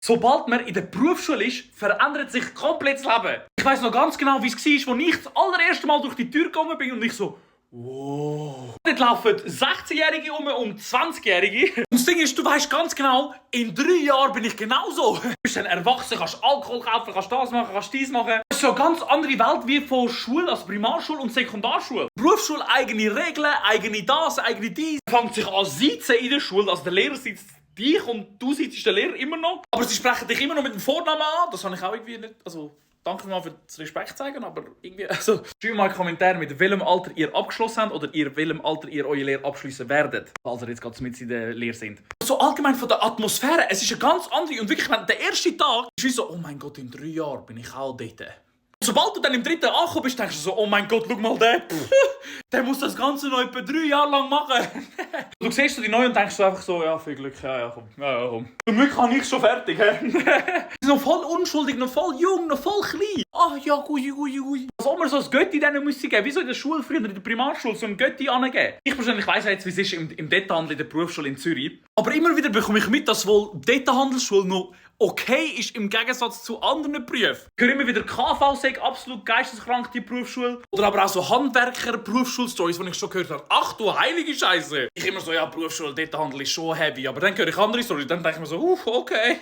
Sobald man in der Berufsschule ist, verändert sich komplett das Leben. Ich weiss noch ganz genau, wie es war, als ich das allererste Mal durch die Tür gegangen bin und ich so... Wow. Dort laufen 16-Jährige und 20-Jährige. Und das Ding ist, du weißt ganz genau, in 3 Jahren bin ich genauso. Du bist dann erwachsen, kannst Alkohol kaufen, kannst das machen, kannst dies machen. Das ist so eine ganz andere Welt wie von Schule, also Primarschule und Sekundarschule. Berufsschule, eigene Regeln, eigene das, eigene dies. Man fängt sich an sitzen in der Schule, also der Lehrer sitzt dich und du sitzt den Lehrer immer noch. Aber sie sprechen dich immer noch mit dem Vornamen an. Das habe ich auch irgendwie nicht... Also, danke mal für das Respekt zeigen, aber irgendwie... Also, schreibt mal einen Kommentar, mit welchem Alter ihr abgeschlossen habt oder in welchem Alter ihr eure Lehre abschließen werdet. Falls ihr jetzt gerade mit in der Lehre sind. So allgemein von der Atmosphäre, es ist eine ganz andere. Und wirklich, der erste Tag ist wie so, oh mein Gott, in 3 Jahren bin ich auch dort. Sobald du dann im 3. angekommen bist, denkst du so, oh mein Gott, schau mal den. Der muss das Ganze noch etwa 3 Jahre lang machen. Du siehst so die Neuen und denkst so einfach so, ja, viel Glück, ja, komm. Ja, komm. Zum Glück habe ich schon fertig. Sie sind noch voll unschuldig, noch voll jung, noch voll klein. Ah, ja, gui. Als ob man so ein Götti denen müsste geben, wie so in der Schule früher, in der Primarschule, so ein Götti angeben. Ich persönlich weiss jetzt, wie es ist im Detailhandel in der Berufsschule in Zürich. Aber immer wieder bekomme ich mit, dass wohl Detailhandelsschule noch okay ist im Gegensatz zu anderen Berufen. Ich höre immer wieder, KV sei absolut geisteskrank, die Berufsschule. Oder aber auch so Handwerker-Berufsschul-Stories, die ich schon gehört habe. Ach du heilige Scheiße! Ich immer so, ja, Berufsschule, Detailhandel ist schon heavy. Aber dann höre ich andere Stories, dann denke ich mir so, okay.